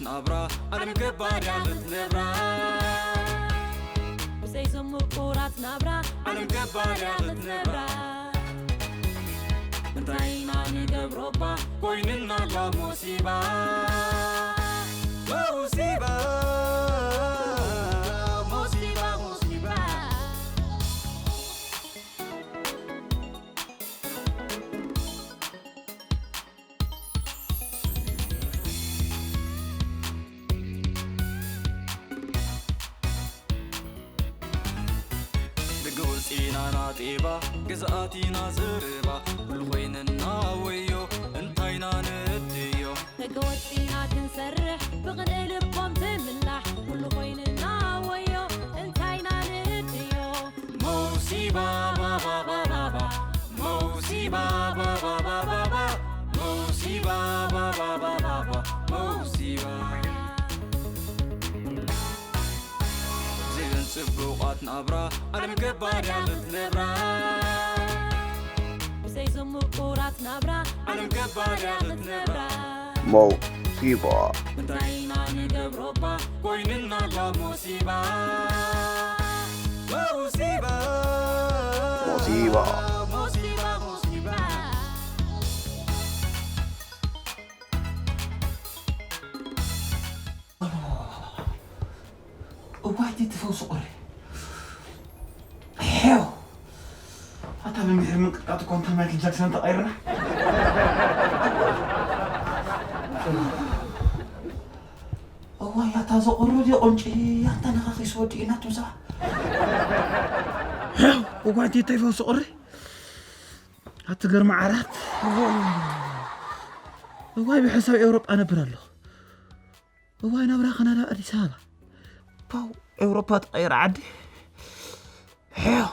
ናብራ ዓለም ገባር ያለት ነብራ ብሰይ ዝምቁራት ናብራ ዓለም ገባር ያለት ነብራ እንታይ ኢና ንገብሮ እባ ኮይንና ኣሎ ሙሲባ ሙሲባ ሙሲባ ሙሲባ ደገ ወፂና ናጤባ ግዝኣቲና ዘረባ ኩሉ ኮይንና ወዮ እንታይና ንእድዮ ደገ ወፂና ክንሰርሕ ብቕንኢ ልቦም ትምላሕ ኩሉ ኮይንና ወዮ እንታይና ንእድዮ ሙሲባ ባባባባባ ሙሲባ ባባባባባ ሙሲባ ባባባባባ ሙሲባ ብዘይበን ጽቡቓት ናብራ ዓለም ገባር ያለት ነብራ ብዘይ ዝምቁራት ናብራ ዓለም ገባር ያለት ነብራ ሞሲባ እንታይ ኢና ንገብሮ እባ ኮይንና ኣሎ ሙሲባ ሙሲባ ሙሲባ ሙሲባ ሙሲባ እዋይ እቲ ፈውሲ ቁሪ ሄው ኣታ ብሚሒር ምንቅጥቃጥ እኮ እንተ ማይክል ጃክሰን ተቐይርና እዋይ ኣታ ዘቑሩ ድዮ ቁንጪ ኣታ ነኻኺስ ወዲእና ትምሳ እዋይ እቲ እንታይ ፈውሲ ቁሪ ኣቲ ገርማ ዓራት እዋይ ብሕሳብ ኤውሮጳ ነብር ኣለኹ እዋይ ናብራ ካናዳ ኣዲስ ኣበባ ፓው ኤውሮፓ ተቐይረ ዓዲ ሄው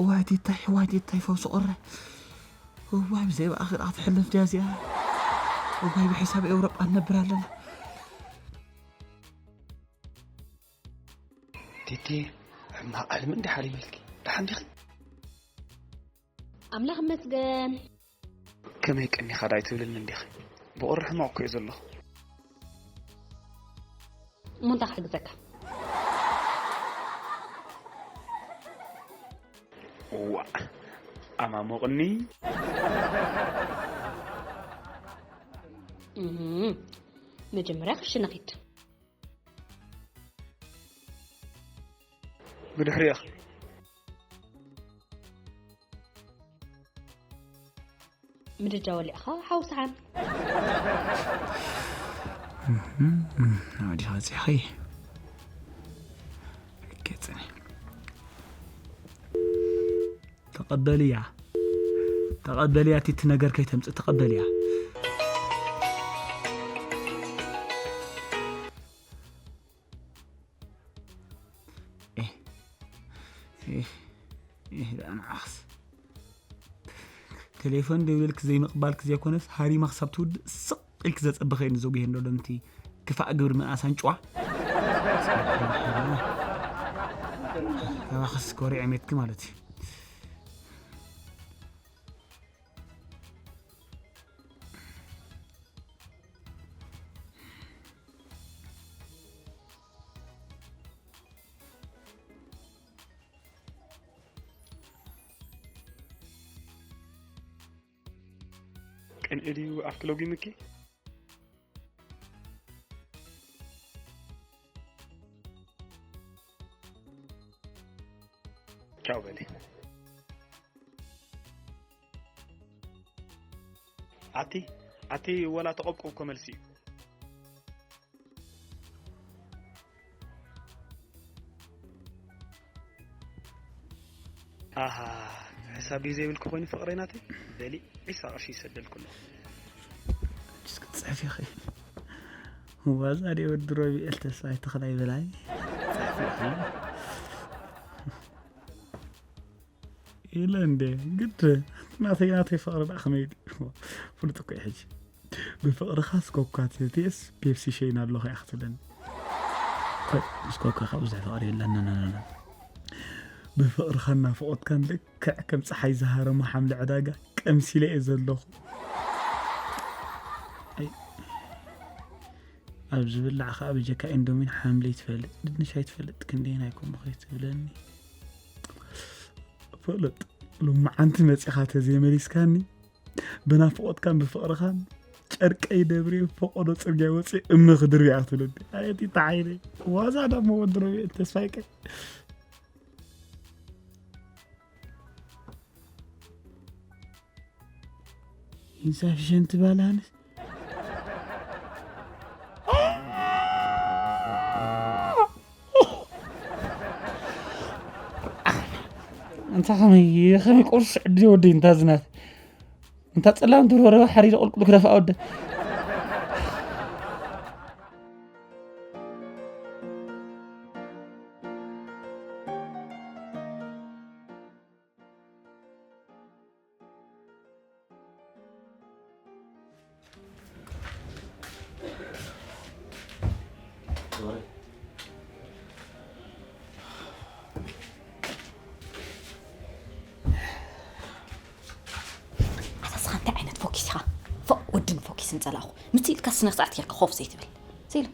እዋይ ቲታይ እዋይ ቲታይ ፈውሲ ቁረ እዋይ ብዘይ ብኣኺ ዳኣ ትሕለፍ ድያ እዚኣ እዋይ ብሕሳብ ኤውሮጳ ንነብር ኣለና ቲቲ ሕማቕ ሕልሚ እንዲ ሓሊመልኪ ደሓን ዲኺ ኣምላኽ ይመስገን። ከመይ ቀኒኻ ዳይ ትብልኒ እንዲኺ? ብቑሪ ሕማቕ እኮ እየ ዘለኹ። እሞ እንታይ ክሕግዘካ? ዋእ ኣማሙቕኒ። እም፣ መጀመርያ ክሽነ ኺድ። ብድሕሪኻ። ምድጃ ወሊዕኻ ሓው ሰሓን። ናብዲኻ በፂሕኺ? ገፅኒ። ተቐበልያ። ተቐበልያ እቲ ነገር ከይተምፅእ ተቐበልያ። ንዓኽስ ቴሌፎን ደውልልክ ዘይምቕባልክ ዘይኮነስ ሃሪማ ክሳብ ትውድእ ስቕ ኢልክ ዘጸበኸ እዩ ንዘጉሄ እንዶ ለምቲ ክፋእ ግብሪ ምንኣስ ኣንጭዋ ካባኽስ ኮሪዐ ሜትኪ ማለት እዩ ቅንኢ ድዩ ኣፍኪ ለጒምኪ? ቻው በሊ። ኣቲ ኣቲ ወላ ተቐብቁብ እኮ መልሲ እዩ። ኣሃ ሕሳብ ድዩ ዘይብልኪ ኮይኑ ፍቕረይ ናተይ በሊ ዒስራ ቅርሺ ይሰደልኩ ኣለኹ። ሕጅስ ክትፅሕፊ ኢኺ። ዋዛ ድየ ወዲ ሮቢኤል ተስፋይ ተኽላይ በላይ? ፅሕፊ ኢኺ። ኢለ እንዴ ግድ ናተይ ናተይ ፍቕሪ ደኣ ከመይ ድዩ ፍሉጥ እኮ እዩ ሕጂ ብፍቕርኻ ስኮኳ ትህትየስ ፔፕሲ ሸይን ኣለኹ እያ ክትብለኒ ኮይ ምስ ኮካ ካብ ብዙሕ ፍቕሪ የለን ነነነነ ብፍቕርኻን ናፍቖትካን ልክዕ ከም ፀሓይ ዝሃረሞ ሓምሊ ዕዳጋ ቀምሲለ እየ ዘለኹ ኣይ ኣብ ዝብላዕ ኸዓ ብጀካ ኢንዶሚን ሓምሊ ትፈልጥ፣ ድንሽ ኣይትፈልጥ፣ ክንደየናይ ኮሞ ከይትብለኒ። ፈለጥ፣ ሎማዓንቲ መጺኻ ተዘይመሊስካኒ፣ ብናፍቖትካን ብፍቕርኻን ጨርቀይ ደብርየ ፈቖዶ ጽርግያ ወጽየ እምኒ ክድርብያ ክትብለኒ። ኣየት ይተዓይነ። ዋዛ ዳሞ ወዲ ሮቤል ተስፋይቀ። ኢንሳፊሸንት ባላንስ። እንታ ከመይ፣ ከመይ ቁርሲ ዕድል ወደይ እንታ ዝናት። እንታ ጸላም ድሮ ረባ ሓሪረ ቁልቁል ክደፍኣ ወደ። ኣታ ስኻ እንታይ ዓይነት ፎኪስ ኢኻ? ፎእ ወድን ፎኪስን ጸላእኹ። ምስ ኢልካ ስነ ስርዓት ጌርካ ኮፍ ዘይትብል። ስኢሉ።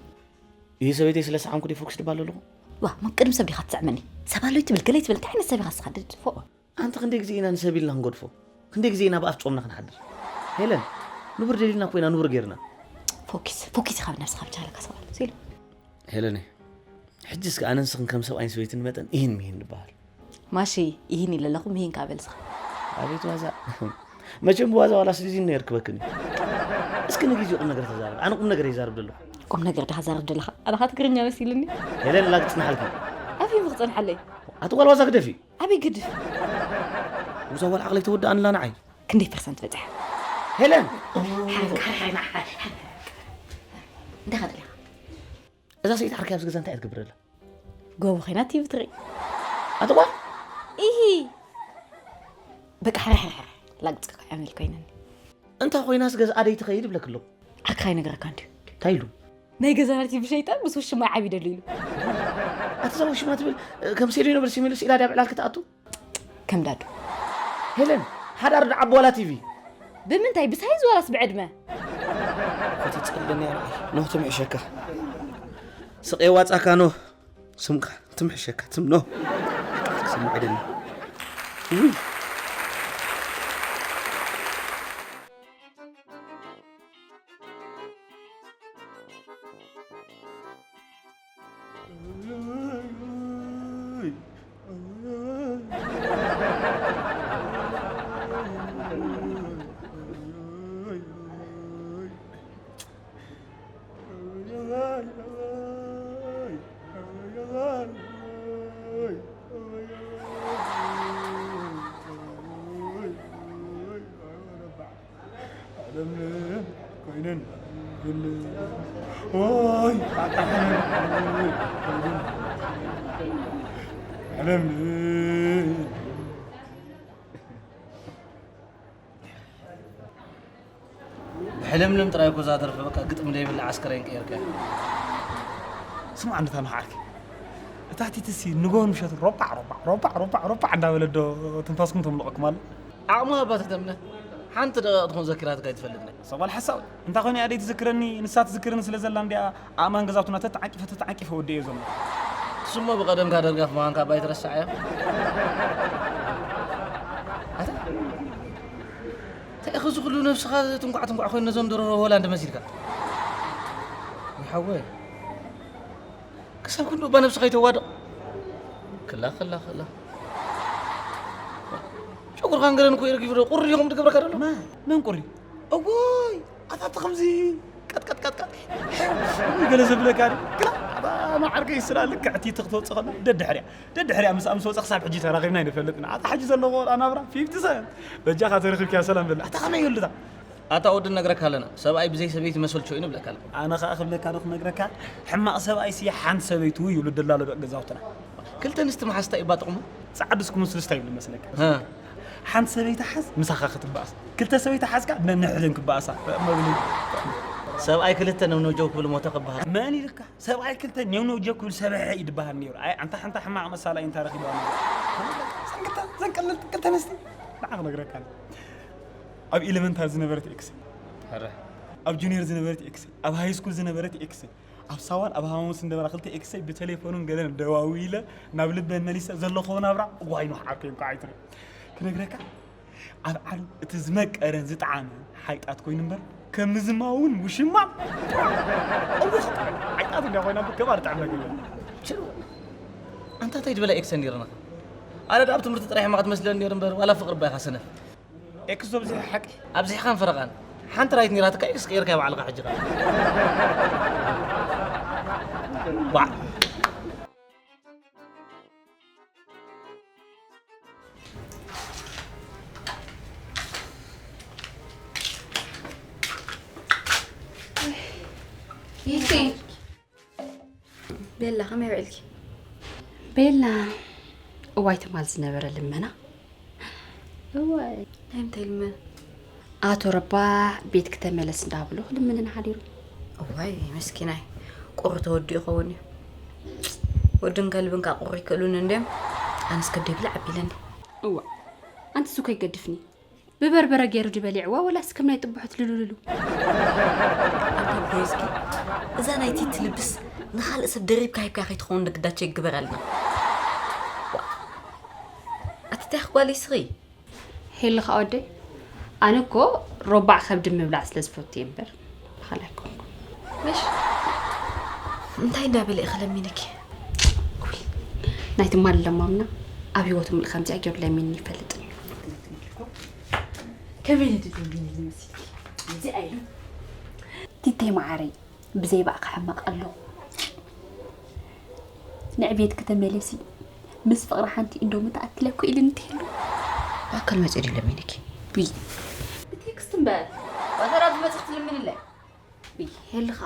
ይህ ሰበይተይ ስለ ሰዓምኩ ድየ ፎኪስ ድባል ኣለኹ? ዋ፣ ምን ቅድሚ ሰብ ዲኻ ትስዕመኒ? ሰብ ኣሎ ይትብል፣ ገለ ይትብል፣ እንታይ ዓይነት ሰብ ኢኻ ስኻ? ድድ፣ ፎእ። ኣንቲ ክንደይ ግዜ ኢና ንሰብ ኢልና ክንገድፎ? ክንደይ ግዜ ኢና ብኣፍ ጾምና ክንሓድር? ሄለን፣ ንቡር ደሊልና እኮ ኢና ንቡር ጌርና። ፎኪስ፣ ፎኪስ ኢኻ ብነብስኻ ብቻ ኢለካ ሰብ ኣሎ። ስኢሉ። ሄለነይ፣ ሕጂ እስከ ኣነን ንስኽን ከም ሰብኣይን ሰበይትን መጠን ኢሂን ሚሂን ንበሃል። ማሺ፣ ኢሂን ኢለ ኣለኹ፣ ሚሂን ከኣ በል እስኻ። ኣቤት ዋዛ። መቸም ብዋዛ ዋላ ስሊዚን ነይር ክበክን እዩ። እስኪ ንግዜኡ ቁም ነገር ተዛረብ። ኣነ ቁም ነገር ይዛረብ ዘለኹ። ቁም ነገር ዲኻ ዛረብ ዘለኻ? ኣነኻ ትግርኛ መሲልኒ። ሄለን ላግ ጽንሓልኪ። ኣበይ ክጸንሓለይ? ኣቲ ጓል ዋዛ ግደፊ። ኣበይ ግድፍ? ውዛ ጓል ዓቕለይ ተወድኣንላ ንዓይ። ክንደይ ፐርሰንት በጽሐ? ሄለን! ሓረግ፣ ሓረግ፣ ሓረግ፣ ሓረግ፣ ሓረግ። እንታይ ኻ ደሊኻ? እዛ ሰይቲ ዓርከይ ኣብዚ ገዛ እንታይ እያ ትገብር ዘላ? ጎቦ ኮይና ቲቪ ትርኢ። ኣቲ ጓል? ኢሂ! በቃ፣ ሕረ፣ ሕረ፣ ሕረ። ላግጽ ዓሚል ኮይነኒ። እንታ ኮይናስ ገዛ ኣደይ ትኸይድ ይብለክ ኣለኹ። ዓርክኻ ይነግረካ እንድዩ። እንታይ ኢሉ? ናይ ገዛና ቲቪ ሸይጠ ምስ ውሽማ ዓቢ ደሉ ኢሉ። ኣቲ እዛ ውሽማ ትብል፣ ከም ሴሊኖ በርሲ ሚሉ ስኢላ ድያ ብዕላል ክትኣቱ? ከም ዳዱ። ሄለን፣ ሓዳር ዶ ዓቢ ዋላ ቲቪ? ብምንታይ? ብሳይዝ ዋላስ ብዕድመ? ከተጸልለኒ እያ ንዓይ። ኖህ ትምሕሸካ። ስቕ የዋጻካ ኖህ። ስምካ ትምሕሸካ። ትም ኖህ። ስምዕድኒ። ውይ። ዓለም ኮይነን ግን ኦይ ኣጣሕነን ኮይነን ዓለም ብሕልምልም ጥራይ እኮ እዛ ደርፊ በቃ ግጥሚ ዘይብላ ዓስከረይን ቀይርካያ። ስማዕ እንድታ ንኽዓርኪ እታ ቲትሲ ንጎን ምሸት ሮባዕ ሮባዕ ሮባዕ ሮባዕ ሮባዕ እንዳበለ ዶ ትንፋስኩም ተምልቐኩም ኣሎ? ዓቕሙ ሃባ ተተምነ ሓንቲ ደቂቕ ትኹን ዘኪራትካ ኣይትፈልጥን። ሰባል ሓሳዊ እንታ ኾይኑ እያ ደይ ትዝክረኒ ንሳ ትዝክረኒ ስለ ዘላ እንዲያ ኣእማን ገዛውትና ተተዓቂፈ ተተዓቂፈ ወደ እየ ዘሎ። እሱሞ ብቐደምካ ደርጋፍ ምዃንካ እባ ኣይትረስዓዮ። ኣታ እንታይ ኢኺ እዚ ኩሉ ነብስኻ ትንኳዕ ትንኳዕ ኮይኑ ነዞም ደርሆ ሆላንድ መሲልካ? ይሓወይ ክሳብ ክንዱ እባ ነብስኻ ይተዋድቕ። ክላ ክላ ክላ ጨጉርኻን ገለን እኮ የርጊፉ ዶ ቁሪ ኢኹም ትገብረካ ደሎ? መን ቁሪ? እጎይ ኣታ ከምዚ ቀጥቀጥቀጥቀጥ ገለ ዘብለካ ዲ ክላ ኣታ ንዓርከይ ስላ ልክዕ እቲ ትኽተወፅእ ከሎ ደድሕሪያ ደድሕሪያ ምስኣ ምስ ወፀ ክሳብ ሕጂ ተራኺብና ኣይንፈልጥና ኣታ ሕጂ ዘለዎ ቆልዓ ናብራ ፊፍቲ ሰንት በጃኻ ተረኺብካያ ሰላም በላ ኣታ ከመይ ይብልታ ኣታ ወዲ ነግረካ ኣለና ሰብኣይ ብዘይ ሰበይቲ መሰልቸው እዩ ንብለካ ኣለና ኣነ ኸዓ ክብለካ ዶ ክነግረካ ሕማቕ ሰብኣይ ሲ ሓንቲ ሰበይቱ ይብሉ ደላሎ ደቂ ገዛውትና ክልተ ንስቲ መሓዝታ ይባጥቕሙ ፃዕድስኩም ስልስታ ይብሉ መስለካ ሓንቲ ሰበይቲ ሓዝ ምሳኻ ክትባእስ ክልተ ሰበይቲ ሓዝካ ነንሕድን ክባእሳ መብሊ ሰብኣይ ክልተ ነውነጀው ክብል ሞተ ክበሃል መን ኢልካ ሰብኣይ ክልተ ነውነጀው ክብል ሰበሐ እዩ ድበሃል ነይሩ ኣይ ኣንታ ሓንታ ሕማቕ መሳላ እዩ እንታ ረኺባ ዘንቀልል ክልተ ንስቲ ንዓ ክነግረካ ኣብ ኤለመንታሪ ዝነበረት ኤክስ ሕረ ኣብ ጁኒየር ዝነበረት ኤክሰይ፣ ኣብ ሃይ ስኩል ዝነበረት ኤክሰይ፣ ኣብ ሳዋን ኣብ ሃማሙስ እንደበላ ክልተ ኤክሰይ ብቴሌፎንን ገለን ደዋዊለ ናብ ልበን መሊሰ ዘለኹዎ ናብራ ዋይ ኖሕ ዓርከይ እንኳዕ ኣይትብል። ክነግረካ ኣብ ዓለም እቲ ዝመቀረን ዝጠዓመን ሓይጣት ኮይኑ እምበር ከም ምዝማውን ውሽማን እውኽ ሓይጣት እንዲያ ኮይና እምበር ከባድ ጥዕም ነገር የለን። ሽሩ፣ ኣንታ እንታይ ዝበላ ኤክሰ ነይርና? ኣነ ደኣ ኣብ ትምህርቲ ጥራሕ እማ ክትመስለኒ ነይሩ እምበር ዋላ ፍቕሪ እባ ኢኻ ሰነፍ። ኤክስ ዶ ኣብዚሐ ሓቂ? ኣብዚሕኻን ፈረቓን። ሓንቲ ራይት ነይራትካ ኤክስ ቀይርካያ ባዕልኻ ሕጂ ኸኣ። ዋዕ። ይስቲ ቤላ ከመይ ውዕልኪ? ቤላ እዋይ ትማል ዝነበረ ልመና። እዋይ ናይ ምንታይ ልመና? ኣቶ ረባሕ ቤት ክተመለስ እንዳበሎ ክልምንን ሓዲሩ። እዋይ መስኪናይ ቁሪ ተወዲኡ ይኸውን እዩ። ወድን ከልብን ካ ቁሪ ይክእሉን እንድዮም። ኣነስ ከብደይ ብልዕ ኣቢለኒ። እዋ ኣንቲ እሱ ከይገድፍኒ ብበርበረ ገይሩ ድበሊዕዋ ወላስ ከም ናይ ጥቡሑት ልሉልሉ። ኣንታ ጎይዝጊ እዛ ናይ ቲቲ ልብስ ንኻልእ ሰብ ደሪብካ ሂብካ ከይትኸውን ንግዳቸው ይግበረልና። ኣቲ እንታይ ክጓል ይስኺ? ሄልኻ ወደይ ኣነ እኮ ሮባዕ ከብዲ ምብላዕ ስለ ዝፈቱ እየ እምበር ብኻልእ ኣይኮንኩ። ምሽ እንታይ እንዳበለ ኢኺ ለሚንኪ? ናይ ትማሊ ለማምና ኣብ ህይወቱ ምልእ ከምዚኣ ገይሩ ለሚንኒ ይፈልጥን እዩ። ከመይ ነድልኒ ዝመስልኪ? እዚ ኣይሉ ቲተይ መዓረይ ብዘይ ባእካ ሕማቕ ኣሎ። ንዕቤት ከተመለሲ ምስ ፍቕሪ ሓንቲ እንዶ ምትኣክለኩ ኢልኒ ትህሉ። ብኣካል መፂኡ ድዩ ለሚንኪ? ብይ ብቴክስት እምበር ዋተራ ብመፅእ ክትልምንለይ ብይ ሄልኻ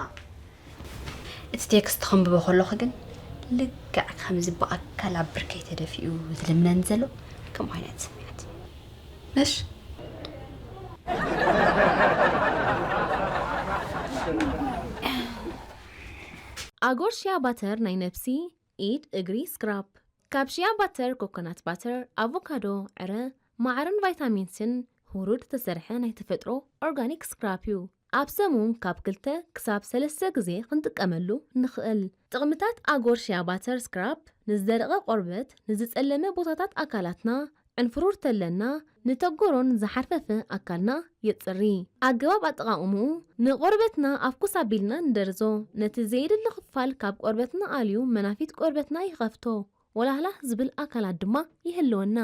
እቲ ቴክስት ከንብቦ ከለኹ ግን ልክዕ ከምዚ ብኣካል ኣብ ብርከይ ተደፊኡ ዝልምነኒ ዘሎ ከምኡ ዓይነት ስምዒት እዩ። ነሽ ኣጎር ሽያ ባተር ናይ ነብሲ፣ ኢድ፣ እግሪ ስክራፕ። ካብ ሽያ ባተር፣ ኮኮናት ባተር፣ ኣቮካዶ፣ ዕረ፣ ማዕርን ቫይታሚን ሲን ሁሩድ ዝተሰርሐ ናይ ተፈጥሮ ኦርጋኒክ ስክራፕ እዩ። ኣብ ሰሙን ካብ ክልተ ክሳብ ሰለስተ ግዜ ክንጥቀመሉ ንኽእል። ጥቕምታት ኣጎር ሽያ ባተር ስክራፕ ንዝደረቐ ቆርበት፣ ንዝጸለመ ቦታታት ኣካላትና፣ ዕንፍሩር ተለና ንተጎሮን ዝሓርፈፈ ኣካልና የጽሪ። ኣገባብ ኣጠቓቕምኡ ንቆርበትና ኣፍኩስ ኣቢልና ንደርዞ። ነቲ ዘየድሊ ክፋል ካብ ቆርበትና ኣልዩ መናፊት ቆርበትና ይኸፍቶ። ወላህላህ ዝብል ኣካላት ድማ ይህልወና።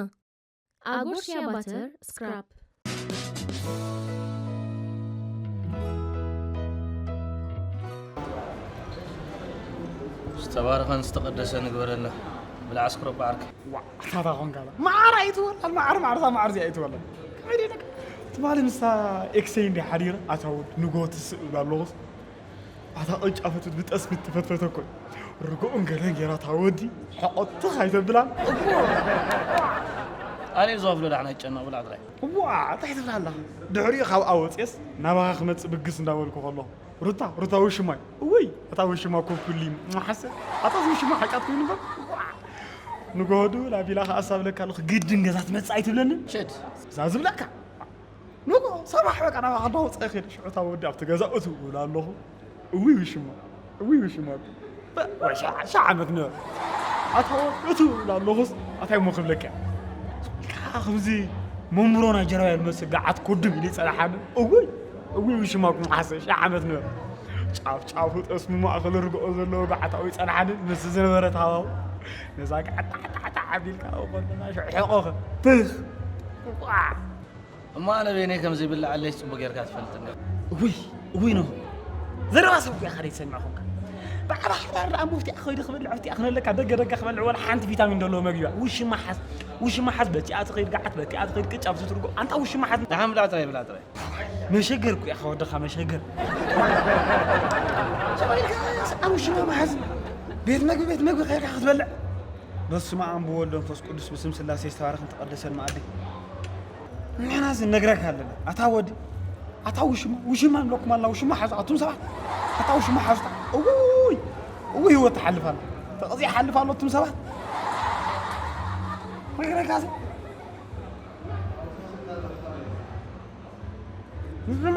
ኣጎር ሽያ ባተር ስክራፕ። ዝተባረኸን ዝተቐደሰን ንግበረልና። ብልዓ እስክሮ በዓርኪ። ዋዕ ኣታ ታ ኾንካ ላ መዓር ኣይትወላ መዓር መዓር እዛ መዓር እዚኣ ኣይትወላ ከመይ ደለካ ትማሊ ምስታ ኤክሰይ እንዲ ሓዲረ ኣታ ወድ ንጎ ትስእ እብላ ኣለኹስ ኣታ ቅጫ ፈትፍት ብጠስሚ ትፈትፈተ እኮ ርግኡን ገለን ጌራ እታ ወዲ ሕቆትኽ ኣይተብላን ኣነ እዩ ዝኸፍሎ ዳሕና ይጨነቕ ብላ ጥራይ እዋ እንታይ ትብላ ኣለኻ ድሕሪኡ ካብ ኣወፅየስ ናባኻ ክመፅእ ብግስ እንዳበልኩ ከለኹ ሩታ ሩታ ውሽማይ እውይ እታ ውሽማ ኮኩሊ ማሓሰ ኣታ ውሽማ ሓቃት ኮይኑ በር ንጎሆ ድውል ኣቢላ ከኣ ሳብለካ ኣለኹ ግድን ገዛ ትመጽእ ኣይትብለንን ሸድ እዛ ዝብለካ ንጎ ሰባሕ በቃ ናባኻ እንዳወፀ ይኽእል ሽዑ እታ ወዲ ኣብቲ ገዛ እትው እብላ ኣለኹ እውይ ውሽማ እውይ ውሽማ ሻ ዓመት ነበረ ኣታ ወዲ እትው እብላ ኣለኹስ ኣታይ እሞ ክብለካ ኢልካ ከምዚ መንብሮ ናይ ጀርባይ ልመስል ገዓት ኮድም ኢሉ ይጸናሓኒ እውይ እውይ ውሽማኩም ዓሰ ሺሕ ዓመት ንበር ጫፍ ጫፉ ጠስሚ ማእኸሉ ርግኦ ዘለዎ ገዓታዊ ጸናሓኒ ምስ ዝነበረ ታዋው ነዛ ገዓት ታዕታዕታዕ ኣቢልካ ኮንና ሕቆኸ ትኽ እሞ ኣነ በይነይ ከም ዘይብልዓለይ ጽቡቅ ጌርካ ትፈልጥ እንዲኻ። እውይ እውይ ነው ዘረባ ሰብ ዲኻ ደይ ትሰምዕ ኮንካ ብዓባ ሓዳር ደኣ መፍትያ ክኸይዱ ክበልዕ መፍትያ ክነለካ ደገ ደገ ክበልዕ ወላ ሓንቲ ቪታሚን ደለዎ መግቢ ውሽማ ሓዝ ውሽማ ሓዝ በቲኣ ትኸይድ ገዓት በቲኣ ትኸይድ ቅጫ ብዝትርጎ ኣንታ ውሽማ ሓዝ ደሓን ብላ ጥራይ ብላ ጥራይ መሸገር እኮ ኢኻ ወድኻ መሸገር ሰብኣይ ኢልካ ኣብ ውሽማ መሓዝ ቤት መግቢ ቤት መግቢ ከይድካ ክትበልዕ በስመ ኣብ ብወልድ መንፈስ ቅዱስ ብስም ስላሴ ዝተባረኽን ተቐደሰን መኣዲ ንሕና እዚ ነግረካ ኣለና ኣታ ወዲ ኣታ ውሽማ ውሽማ ንብለኩም ኣላ ውሽማ ሓዙ ኣቱም ሰባት ኣታ ውሽማ ሓዙ እውይ እውይ ህይወት ትሓልፍ ኣላ ተቐዚኣ ሓልፍ ኣሎ ኣቱም ሰባት ነግረካ እዚ ንስማ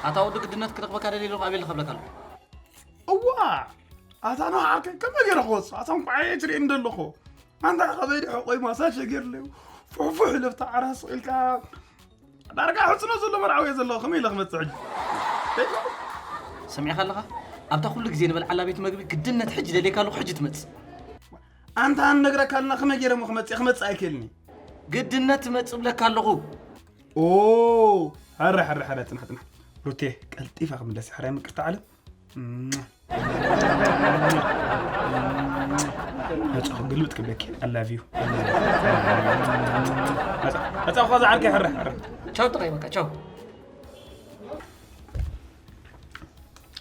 ኣታ ወዲ ግድነት ክረኽበካ ደልየ ኣለኹ ኣቤል ክብለካ ኣለኹ። እዋ ኣታ ንዓርከይ ከመይ ገይረ ክወፅእ ኣታ እንኳዕ እየ ትርእየኒ ዘለኹ ኣንታ ከበይ ድሕቆይ ማሳጅ ገይርለዩ ፉሕፉሕ ኢለ ኣብታ ዓራት ስቕ ኢልካ ዳርጋ ሕፅኖ ዘሎ መርዓዊ እየ ዘለኹ ከመይ ኢለ ክመፅእ ሕጂ ሰሚዕካ ኣለኻ ኣብታ ኩሉ ግዜ ንበልዓላ ቤት መግቢ ግድነት ሕጂ ደልየካ ኣለኹ ሕጂ ትመፅእ ኣንታ ንነግረካ ኣለና ከመይ ገይረ እሞ ክመፅእ ክመፅእ ኣይክእልኒ ግድነት ትመፅእ ብለካ ኣለኹ ኦ ሕረ ሕረ ሕረ ፅናሕ ፅናሕ ሩቴ ቀልጢፋ ክምለስ ሕራይ ምቅርታ ዓለም መፅኹ ግልብጥ ክብለኪ ኣላቪዩ መፃ እኳ ዝዓርከ ሕረ ሕረ ቻው ጥራይ በቃ ቻው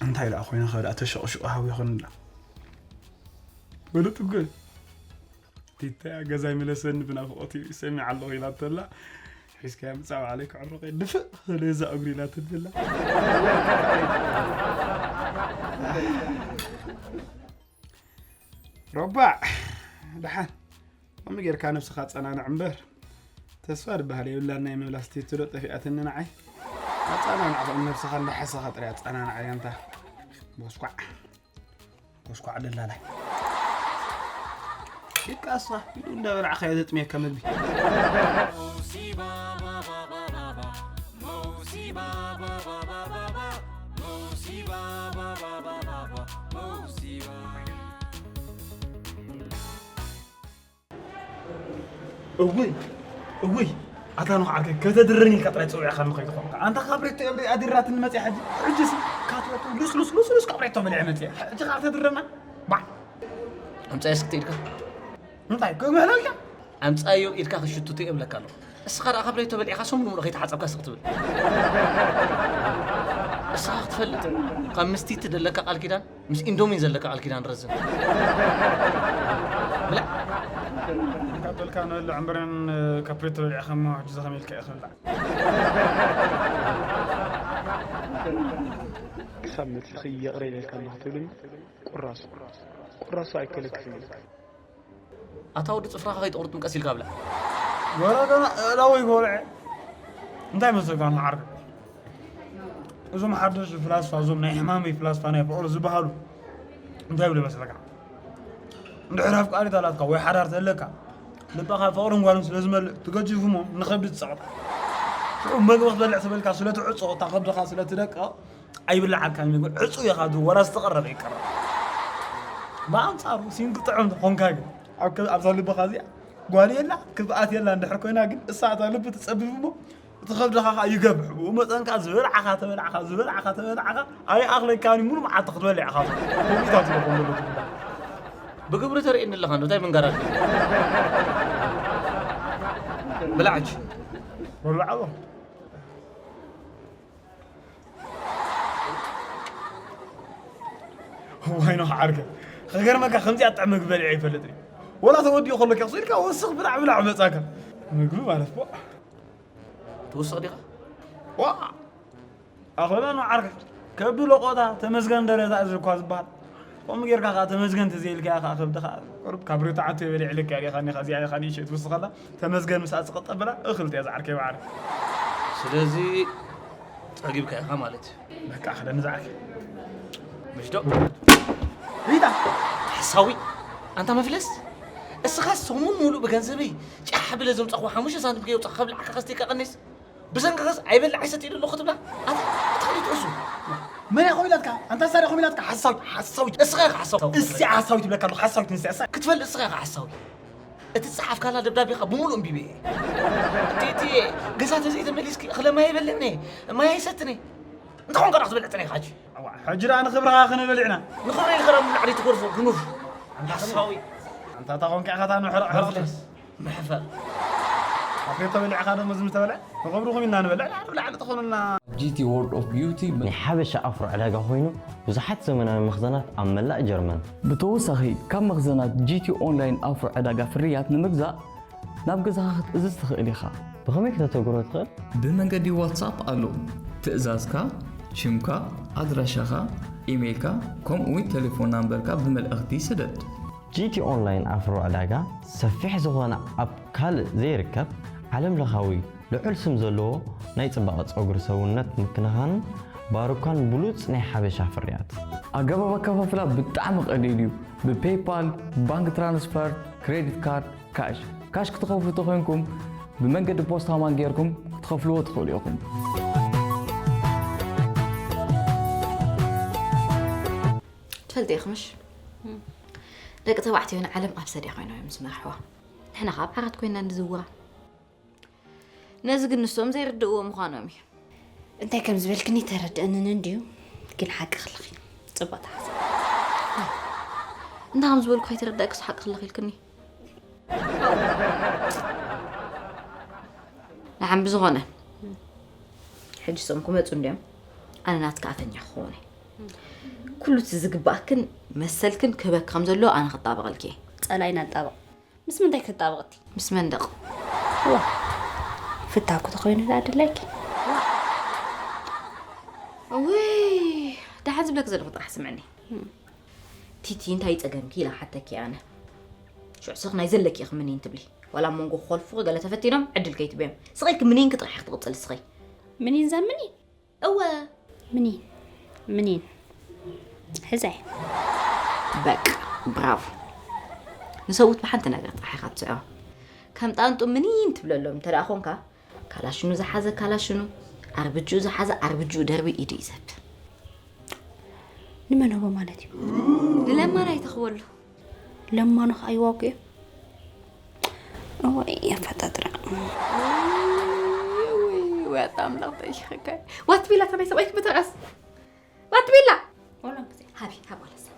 እንታይ ደኣ ኮይነ ከ ደኣ ተሸቕሽቑ ሃው ይኾንላ በለጡ ገ ቲታ ገዛይ ምለሰኒ ብናፍቆት እዩ ሰሚዕ ኣለኹ ኢላተላ ሒዝካያ ምፃ ባዕለይ ክዕርቕ እየ ድፍእ ክብል እዛ እግሪ ኢላትብላ ረባዕ ደሓን ከምኡ ጌርካ ነብስኻ ጸናንዕ እምበር ተስፋ ዝበሃል የብላን ናይ ምብላስ ቲትሎ ጠፊኣትኒ ንዓይ ኣጸናንዕ ከም ነብስኻ እንዳሓሰኻ ጥራይ ኣጸናንዓ እያ እንታ ቦስኳዕ ጎስኳዕ ደላላይ ኪድካ ኣስኻ ኢሉ እንዳበላዕኻዮ ዘጥምየካ ምግቢ እውይ እውይ ኣታ ንኹ ዓርከይ ከተድረኒ ኢልካ ጥራይ ፀዊዕኻኒ ከይትኾንካ ኣንታ ካብሬቶ እብሪ ኣዲራትኒ መፅያ ሕጂ ሕጂስ ካትረቱ ሉስሉስ ሉስሉስ ካብሬቶ በሊዐ መፅያ ሕጂ ከዓ ተድረና ባዕ ኣምፃዮ እስክቲ ኢድካ እንታይ ክምህለልካ ኣምፃዮ ኢድካ ክሽቱቱ እየ እብለካ ኣለኹ እስኻ ደኣ ካብሬቶ በሊዕካ ሰሙን ሙሉእ ከይተሓፀብካ ስቕ ትብል እስኻ ክትፈልጥ ካብ ምስቲቲ ደለካ ቃል ኪዳን ምስ ኢንዶሚን ዘለካ ቃል ኪዳን ረዝም ብላዕ ካበልካ ንበልዕ እምበረን ከፕሬቶ በሊዕኻ እሞ ሕጂ ዘኸመ ኢልካ እየ ክብላዕ ክሳብ መፂኺ ይቕረ ኢለልካ ኣለኹ ትብልኒ ቁራሱ ቁራሱ ኣይከለክፍን ኢልካ ኣታ ወዲ ፅፍራኻ ከይትቑርጥም ቀስ ኢልካ ብላዕ ወላ ገና ኣእላወይ ክበልዐ እንታይ መስለካ ንዓርክ እዞም ሓደሽ ፍላስፋ እዞም ናይ ሕማመይ ፍላስፋ ናይ ፍቕሪ ዝበሃሉ እንታይ ይብሉ መስለካ እንድሕር ኣፍቃሪት ኣላትካ ወይ ሓዳር ተለካ ልባኻ ፍቕርን ጓልን ስለ ዝመልእ ትገጅፉሞ ንኸብዲ ትፀቕጣ ሽዑ መግቢ ክትበልዕ ተበልካ ስለ ትዕፆ እታ ከብድኻ ስለ ትደቅቕ ኣይብልዓልካን ምግቢ ዕፁ ኢኻ ወላ ዝተቐረበ ይቀረብ ብኣንፃሩ ሲንግ ጥዑም ተኾንካ ግን ኣብዛ ልብኻ እዚኣ ጓል የላ ክብኣት የላ እንድሕር ኮይና ግን እሳ እታ ልቢ ትፀብብ እሞ እቲ ከብድኻ ከዓ ይገብሕ ብኡ መጠን ከዓ ዝበልዓኻ ተበላዕኻ ዝበልዓኻ ተበላዕኻ ኣይኣኽለካን ሙሉ መዓልቲ ክትበልዕ ኢኻ ኮሚታት ይበቆም ዘሎ ትብላ ብግብሪ ተርእየኒ ኣለኻ እንታይ ምንጋራት ብላዕች ወላዓሎ ዋይኖ ዓርከ ከገርመካ ከምዚኣ ጥዕሚ ምግቢ በሊዐ ይፈልጥ ወላ ተወዲኡ ከሎ ከክሱ ኢልካ ወስኽ ብላዕ ብላዕ መፃካ ምግቢ ማለት ቦ ትውስቕ ዲኻ ዋ ኣኸላ ነው ዓርከ ከብዲ ለቆታ ተመስገን ደረታ እዚ እኳ ዝበሃል ከምኡ ጌርካ ከዓ ተመስገን ተዘይልካ ከዓ ከብድኻ ቁርብ ካብ ርትዓቱ የበለ ዕልካ ዲኻ ኒኻ እዚኣ ኢኻ ንእሸት ትውስኸላ ተመስገን ምስኣ ዝቐጠብላ እኽልቲ እያ ዝዓርከ ይበዓል ስለዚ ጸጊብካ ኢኻ ማለት እዩ በቃ ክደኒ ዝዓርከ ምሽ ዶ ሪታ ሓሳዊ ኣንታ መፍለስ እስኻ ሰሙን ሙሉእ ብገንዘበይ ጫሕ ብለ ዘምፀኹ ሓሙሽተ ሳንቲም ከየውፅእ ከብልዓካ ከስቴካ ቀኒስ ብሰንክኸስ ኣይበልዕ ኣይሰት ኢሉ ኣለኹ ትብላ ኣታ ኣታ ከሊት ዕሱ መን እያ ኮሚላትካ ኣንታ ሳሪ ኮሚላትካ ሓሳዊት ሓሳዊት እስኻ ኢኻ ሓሳዊ እሲ ሓሳዊት ይብለካ ኣለኹ ሓሳዊት ንስያ እሳ ክትፈልጥ እስኻ ኢኻ ሓሳዊ እቲ ዝፀሓፍካላ ደብዳቤኻ ብምሉእ እንቢበ እየ እቲ እቲ ገዛ ተዘይተመሊስኪ እኽለ ማይ ኣይበልዕነ ማይ ኣይሰትነ እንታይ ኾንካ ዳኽ ትበልዕ ጥነ ኢኻ ሕጂ ሕጂ ደኣ ንኽብርኻ ክንብል ኢና ንኽብሪ ኢልካ ዳሞ ላዕሊ ትጎርፎ ግኑፍ ሓሳዊ ኣንታ እታ ኾንካ ኢኻ እታ ንሕረቕ ሕረቕ መሕፈር ኣፍሬቶ በሊዕኻ ደሞ ዝም ተበልዐ ንኽብርኹም ኢና ንበልዕ ላዕሊ ብላዕሊ ትኾኑልና ጂቲ World of Beauty ናይ ሓበሻ ኣፍሮ ዕዳጋ ኮይኑ ብዙሓት ዘመናዊ መኽዘናት ኣብ መላእ ጀርመን። ብተወሳኺ ካብ መኽዘናት ጂቲ ኦንላይን ኣፍሮ ዕዳጋ ፍርያት ንምግዛእ ናብ ገዛኻ ክትእዝዝ ትኽእል ኢኻ። ብኸመይ ክተተግብሮ ትኽእል? ብመንገዲ ዋትሳፕ ኣሎ። ትእዛዝካ፣ ሽምካ፣ ኣድራሻኻ፣ ኢሜይልካ፣ ከምኡ'ውን ተሌፎን ናምበርካ ብመልእኽቲ ስደድ። ጂቲ ኦንላይን ኣፍሮ ዕዳጋ ሰፊሕ ዝኾነ ኣብ ካልእ ዘይርከብ ዓለምለኻዊ ልዑል ስም ዘለዎ ናይ ጽባቐ ጸጉሪ ሰውነት ምክንኻንን ባሩካን ብሉጽ ናይ ሓበሻ ፍርያት። ኣገባብ ኣከፋፍላ ብጣዕሚ ቀሊል እዩ። ብፔይፓል፣ ባንክ ትራንስፈር፣ ክሬዲት ካርድ፣ ካሽ። ካሽ ክትኸፍሉ ተኾይንኩም ብመንገዲ ፖስታ ማን ጌርኩም ክትኸፍልዎ ትኽእሉ ኢኹም። ትፈልጢ ኢኺ ምሽ? ደቂ ተባዕትዮ ንዓለም ኣብ ሰድያ ኮይኖም እዮም ዝመርሕዋ። ንሕና ኸኣ ኣብ ዓራት ኮይና ንዝውራ። ነዚ ግን ንሶም ዘይርድእዎ ምዃኖም እዩ። እንታይ ከም ዝበልክኒ ተረድእንን እንድዩ፣ ግን ሓቂ ክልኺ ጽቡቕ ተሓሰብ። እንታይ ከም ዝበልኩ ከይተረዳእክስ ሓቂ ክልኺ ኢልክኒ? ንዓም ብዝኾነ፣ ሕጂ ሶም ክመጹ እንድዮም፣ ኣነ ናትካ ኣፈኛ ክኸውን እየ። ኩሉ እቲ ዝግባኣክን መሰልክን ክህበኪ ከም ዘለዎ ኣነ ክጣበቐልኪ እየ። ጸላኢና ንጣበቕ። ምስ ምንታይ ክትጣበቕ እቲ? ምስ መንደቕ። ዋ፣ ፍታውኪ ተኾይኑ ደኣ ድላይኪ። ውይ፣ ደሓን ዝብለኪ ዘለኹ ጥራሕ ስምዕኒ። ቲቲ፣ እንታይ ጸገምኪ ኢላ ሓተኪ ኣነ። ሽዑ ስኽ ናይ ዘለኪ ኢኺ ምኒን ትብሊ። ዋላ ኣብ መንጎ ክኾልፉኺ ገለ ተፈቲኖም ዕድል ከይትበዮም። ስቕ ኢልኪ ምኒንኪ ጥራሕ ኢኺ ትቕጽሊ ስኺ። ምኒን ዘምኒ? እወ። ምኒን? ምኒን? ሕዛይ። በቃ፣ ብራቮ። ንሰብኡት ብሓንቲ ነገር ጥራሕ ኢኻ ትስዕሮም። ከም ጣንጡ ምኒን ትብለሎም እንተ ደኣ ኾንካ፣ ካላሽኑ ዝሓዘ ካላሽኑ፣ ኣርብጅኡ ዝሓዘ ኣርብጅኡ ደርቢ ኢዱ ይዘብ። ንመን ሆቦ ማለት እዩ? ንለማን ኣይተኽበሉ። ለማኑ ኸኣ ይዋጉ እዮም። እዋይ፣ የፈጣጥራ። ወይ፣ ወይ፣ ወይ፣ ኣታ ኣምላኽ ተይሽኸካ። ዋት ቢላ፣ ተናይ ሰብኣይ ክብተራስ። ዋት ቢላ። ወላ ግዜ። ሃቢ፣ ሃብ ዋላ ሰብ።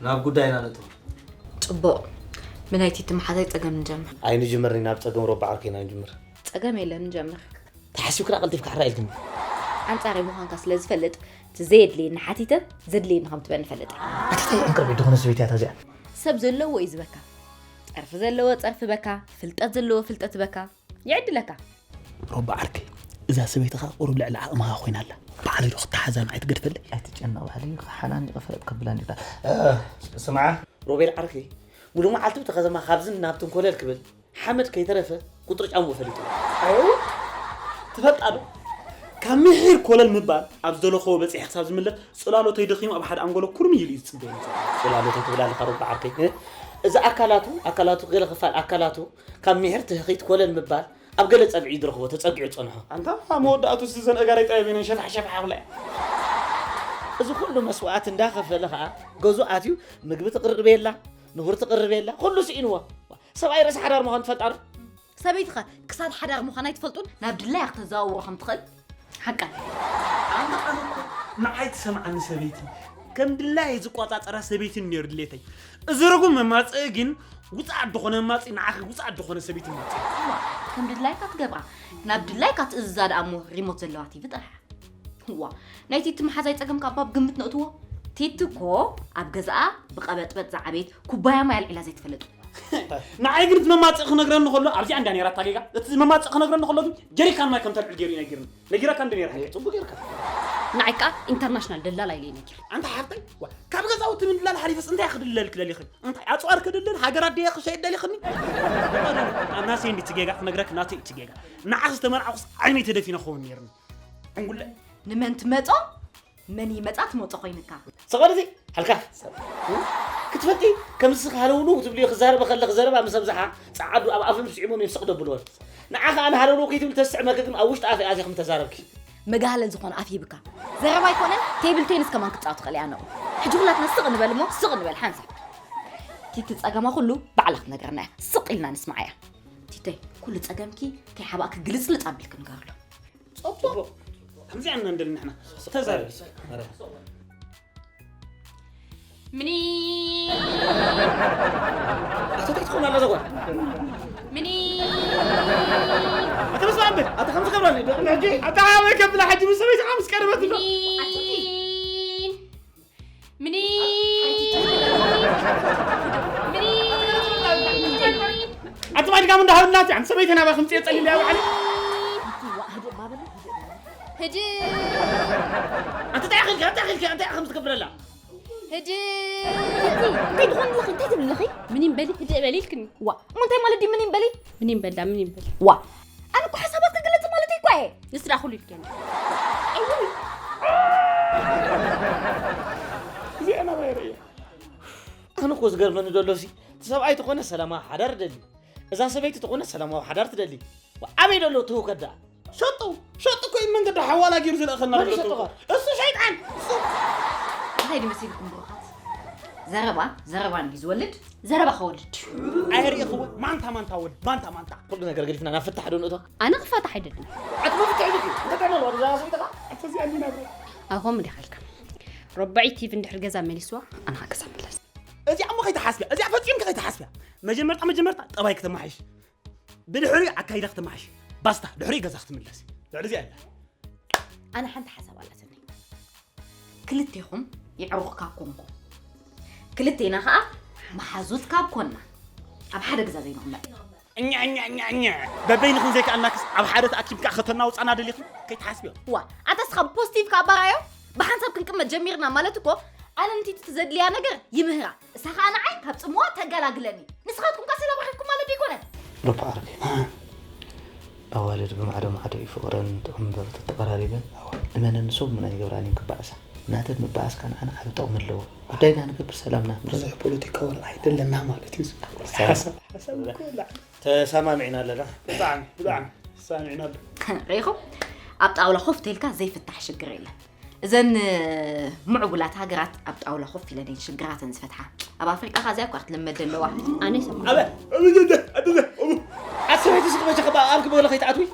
ናብ ጉዳይና ነጥቡ። ጽቡቕ። ብናይቲ ትመሓዛይ ጸገም ንጀምር። ኣይንጅምር፣ ናብ ጸገም ሮባ ዓርከይና ንጅምር። ጸገም የለን፣ ንጀምር። ተሓሲብክና ቀልጢፍካ ሕራ ኢልክኒ። ኣንጻረይ ምዃንካ ስለ ዝፈልጥ፣ እቲ ዘየድልየኒ ሓቲተ፣ ዘድልየኒ ከም ትበኒ ፈልጥ። ኣቲ እንታይ ዕንቅርቢት ዝኾነ ሰበይቲ እያ እዚኣ። ሰብ ዘለዎ እዩ ዝበካ። ጸርፊ ዘለዎ ጸርፊ በካ፣ ፍልጠት ዘለዎ ፍልጠት በካ። ይዕድለካ። ሮባ ዓርከይ፣ እዛ ሰበይቲ ኸኣ ቁሩብ ልዕሊ ዓቕምኻ ኮይና ኣላ። ባዕለይ ዶ ክተሓዛ ንዓይ ትገድፈለይ? ኣይትጨነቕ ባዕለይ፣ ሓላን ይቕፈ ከብላ እንዲኻ። እ፣ ስምዓ። ሮቤል ዓርከይ፣ ሙሉ መዓልቲ ብቲ ከተማ ካብዝን ናብትን ኮለል ክብል፣ ሓመድ ከይተረፈ ቁጽሪ ጫምኡ ፈሊጡ። ኣየው፣ ትፈልጣ ዶ? ካብ ምሒር ኮለል ምባል ኣብ ዝደለኽዎ በጺሐ ክሳብ ዝምለስ ጽላሎተይ ደኺሙ ኣብ ሓደ ኣንጎሎ ኩርምይ ኢሉ እዩ ዝጽበየኒ ዘሎ። ጽላሎተይ ትብል ኣለኻ ሮባ ዓርከይ፣ እ? እዚ ኣካላቱ፣ ኣካላቱ፣ ገለ ክፋል ኣካላቱ ካብ ምሒር ትህኺት ኮለል ምባል ኣብ ገለ ጸግዒ እዩ ዝረኽቦ፣ ተጸጊዑ ዝጸንሖ። ኣንታ መወዳእቱስ እዘን ኣጋረይ ጠቢበን ሸፋሕ ሸፋሕ ክብላ እየን። እዚ ኩሉ መስዋእቲ እንዳኸፈለ ኸኣ ገዝኡ ኣትዩ ምግቢ ትቕርብ የላ፣ ንቡር ትቕርብ የላ፣ ኩሉ ስኢንዎ። ሰብኣይ ርእሲ ሓዳር ምዃኑ ትፈልጣ ዶ? ሰበይትኸ ክሳብ ሓዳር ምዃና ኣይትፈልጡን? ናብ ድላያ ክተዘዋውሮ ከም ትኽእል? ሓቃ። ኣንታ ኣነ እኮ ንዓይ ትሰምዓኒ ሰበይቲ፣ ከም ድላየ ዝቆጻጸራ ሰበይቲ ነይሩ ድሌተይ። እዚ ርጉም መማጽኢ ግን ውጽኣት ዝኾነ መማጽኢ፣ ንዓኺ ውጽኣት ዝኾነ ሰበይቲ መማጽኢ። እዋ፣ ከም ድላይካ ትገብራ፣ ናብ ድላይካ ትእዝዛ ደኣ እሞ ሪሞት ዘለዋ ቲቪ ጥራሕ። እዋ፣ ናይ ቲቲ መሓዛይ ጸገም ካብ ባብ ግምት ነእትዎ። ቲቲ እኮ ኣብ ገዛኣ ብቐበጥበጥ ዝዓበየት ኩባያ ማይ ኣልዒላ ዘይትፈልጥ። ንዓይ ግን እቲ መማጽኢ ክነግረኒ ከሎ፣ ኣብዚኣ እንዳ ነይራ እታ ጌጋ። እቲ መማጽኢ ክነግረኒ ከሎ ግን ጀሪካን ማይ ከም ተልዕል ገይሩ እዩ ነጊርኒ። ነጊረካ እንደ ነይራ። ኣይ፣ ጽቡቅ ጌርካ። ንዓይ ከኣ ኢንተርናሽናል ደላላ ኢለ ነጊር። ኣንታ ሓፍተይ፣ ዋ፣ ካብ ገዛውቲ ምድላል ሓሊፈስ እንታይ ክድለል ክደሊኽን? እንታይ ኣጽዋር ክድልል፣ ሃገር ኣደየ ክሸይድ ደሊኽኒ? ኣብ ናሰይ እንዲ እቲ ጌጋ ክነግረክ፣ ናተይ እቲ ጌጋ። ንዓኺ ዝተመርዓኹስ ዓይነይ ተደፊነ ክኸውን ነይርኒ። ዕንጉለ። ንመን ትመጾ? መን ይመጻ ትመጾ ኮይንካ? ሰቐልቲ፣ ሓልካፍ። ክትፈልጢ፣ ከምዚ ስኻ ሃለውለው ትብልዮ ክዛረበ ከለኽ ዘረባ ምስ ኣብዝሓ፣ ጸዓዱ ኣብ ኣፎም ስዒሞም እዮም ስቕ ደብልወን። ንዓ ኸኣ ንሃለውለው ከይትብል ተስዕመኪ፣ ግን ኣብ ውሽጢ ኣፍ ኣትያ ከም ተዛረብኪ። መጋህለል ዝኾነ ኣፍ ሂብካ። ዘረባ ኣይኮነን፣ ቴብል ቴኒስ ከማን ክትጻወት ትኽእል እያ፣ ነቑ። ሕጂ ኩላትና ስቕ ንበል እሞ፣ ስቕ ንበል ሓንሳብ። ቲቲ ጸገማ ኩሉ ባዕላ ክትነግረና እያ። ስቕ ኢልና ንስምዓያ። ቲተይ፣ ኩሉ ጸገምኪ ከይሓባእኪ ግልጽልጽ ኣቢልኪ ንገርሉ። ጽቡቕ። ከምዚኣ ኢና ንደሊ ንሕና። ተዛረቢ። ምኒ-፣ ኣቶ እንታይ ትኾን ኣላ ዘጓል? ምኒ ኣቶ መስማዕብል ኣቶ ከምዚ ከብራኒ ሕጂ ኣታ ኣበይ ከብላ ሕጂ ምስ ሰበይትኻ ምስ ቀረበት ኣሎ። ምኒ ምኒ ኣቲ ማይ ድጋም እንዳሃብና ኣቲ ሰበይተይ ናባ ከምጽእ ጸሊል ያ ባዕሊ። ህድ ኣቲ እንታይ ኣኺልካ እንታይ ኣኺልካ እንታይ ከም ትገብረላ? ህድ እንታይ ትኾን ኣለኺ እንታይ ትብል ኣለኺ? ምኒን በሊ ህድ በሊ ኢልክኒ። ዋ እሞ እንታይ ማለት ድዩ ምኒን በሊ? ምኒን በላ ምኒን በሊ። ዋ ኣነ እኮ ሓሳባት ክግለጽ ማለት እኮ እየ። ንስ ደኣ ኩሉ ኢልክኒ። እዚኣ ናባይ ርእየ። ኣነ እኮ ዝገርመኒ ዘሎ ሲ እቲ ሰብኣይ ተኾነ ሰላማዊ ሓዳር ደሊ እዛ ሰበይቲ ተኾነ ሰላማዊ ሓዳር ትደሊ። ኣበይ ደሎ ትህውከት ደኣ? ሸጡ ሸጡ እኮ እዩ መንገዲ ሓዋላ ገይሩ ዝለእኸና መን ዘሎ ሸጡ ተውከት? እሱ ሸይጣን እሱ እንታይ ድመሲልኩም ብሩኻት? ዘረባ ዘረባ እንዲ ዝወልድ ዘረባ ከወልድ። ኣይርእኽዎ ማንታ ማንታ ወድ ማንታ ማንታ። ኩሉ ነገር ገዲፍና ናብ ፍታሕ ዶ ንእቶ? ኣነ ክፋታሕ ኣይደልን። ኣቲ መፍትሒ ኢሉኪ እንተ ተመል ወዲ ዛራ ሰበይትኻ? ኣቲ እዚኣ እንዲና ብረ ኣኾም እንዲ ኻልካ ረባዒ ቲቪ እንድሕር ገዛ መሊስዋ ኣነ ኻብ ገዛ ምለስ። እዚኣ እሞ ከይትሓስብያ እዚኣ ፈጺምኪ ከይትሓስብያ። መጀመርታ መጀመርታ ጠባይ ክተማሓይሽ ብድሕሪኡ ኣካይዳ ክተማሓይሽ። ባስታ ድሕሪኡ ገዛ ክትምለስ። ልዕሊ እዚኣ ኣላ። ኣነ ሓንቲ ሓሳብ ኣላትኒ። ክልቴኹም የዕሩኽ ካብ ኮንኩም ክልቴና ኸኣ መሓዙት ካብ ኮንና ኣብ ሓደ ገዛ ዘይንቕመጥ። እኛ እኛ እኛ እኛ በበይንኽን ዘይከኣልናክስ ኣብ ሓደ ተኣኪብካ ከተናውጻና ደሊኽን ከይትሓስብዮ። ዋ ኣንታ እስኻ ፖስቲቭ ካብ ባራዮ ብሓንሳብ ክንቅመጥ ጀሚርና ማለት እኮ ኣነ ንቲቲ ትዘድልያ ነገር ይምህራ እሳ ኸኣ ንዓይ ካብ ጽምዋ ተገላግለኒ። ንስኻትኩም ከ ሰላም ረኺብኩም ማለት ዶ ኣይኮነን? ሩባ ዓርኪ ኣዋልድ ብማዕዶ ማዕዶ እዩ ፍቕረን ጥዑም እምበር ተተቐራሪበን እመነኒ ሰብ ምና ይገብራን እየን ክበኣሳ ናተን ምበኣስካ ንዓና ዓቢ ጥቕሚ ኣለዎ ጉዳይና ንገብር ሰላምና ብዙሕ ፖለቲካ ወላ ኣይደለና ማለት እዩ። ሓሳብ ሓሳብ እኮ የላ። ተሰማሚዕና ኣለና። ብጣዕሚ ብጣዕሚ ተሰማሚዕና ኣሎ። ርኢኹም ኣብ ጣውላ ኮፍ ተልካ ዘይፍታሕ ሽግር የለን። እዘን ምዕቡላት ሃገራት ኣብ ጣውላ ኮፍ ኢለን እየን ሽግራተን ዝፈትሓ። ኣብ ኣፍሪቃ ከ እዚኣ እኳ ክትልመድ ኣለዋ። ኣነ ይሰምዓ። ኣበ ኣበ ኣበ ኣበ ኣሰበይቲ ስቕ በጃ ከባ ኣብ ክበለ ከይትኣትዊ።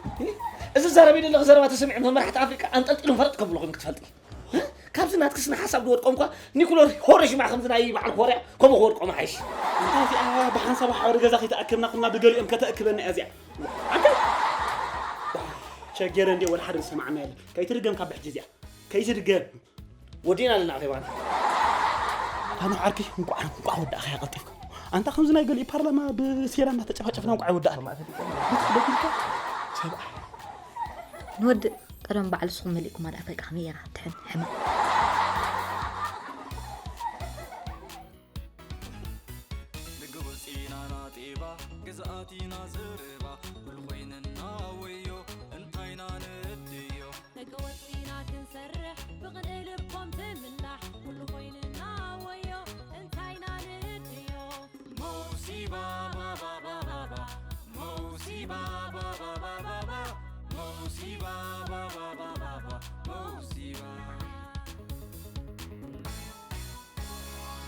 እዚ ዘረቢ ዘለኺ ዘረባ ተሰሚዑ መመራሕቲ ኣፍሪቃ ኣንጠልጢሎም ፈረጥ ከብልኹም ክትፈልጢ። ካብዚ ናትኪ ስነ ሓሳብ ዝወድቆም እኳ ኒኩለር ሆሮሺማ ከምዚ ናይ በዓል ኮርያ ከምኡ ክወድቆም ሓይሽ። እንታይ እዚኣ ብሓንሳብ ሓደ ገዛ ከይተኣከብና ኩና ብገሊኦም ከተእክበና እያ እዚኣ። ኣንተ ቸገረ እንዴ ወላ ሓደ ዝሰማዕና የለ። ከይትርገም ካብ ብሕጂ እዚኣ። ከይትድገም። ወዲና ኣለና ኣኼባና። ኣነ ዓርከይ እንቋዕ እንቋዕ ወዳእኻያ ቀልጢፍካ። ኣንታ ከምዚ ናይ ገሊኡ ፓርላማ ብሴራ እናተጨፋጨፍና እንቋዕ ወዳእካ። ብትኽደግልካ ሰብኣይ። ንወድእ ቀደም ባዕሉ ስኹም መሊእኩም ኣደ ኣፍሪቃ ከመይ ገይራ ትሕን ሕመቕ። ንግብፂ ኢና ናጤባ ግዝኣት ኢና ዘረባ ኩሉ ኮይንና ወዮ እንታይ ኢና ንእድዮ። መገወፂና ክንሰርሕ ብቕንኢ ልቦም ትምላሕ ኩሉ ኮይንና ወዮ እንታይ ኢና ንእድዮ። መውሲባ ባባባባባ መውሲባ ባባባባባ መውሲባ ባባባባባ መውሲባ።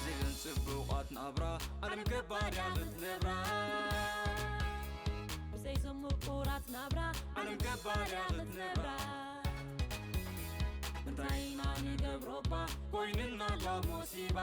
ዘይብለን ጽቡቓት ናብራ ዓለም ገባርያ ክትነብራ። ብዘይዞም ምቁራት ናብራ ዓለም ገባርያ ክትነብራ። እንታይ ኢና ንገብሮባ ኮይንና ላ ሞሲባ።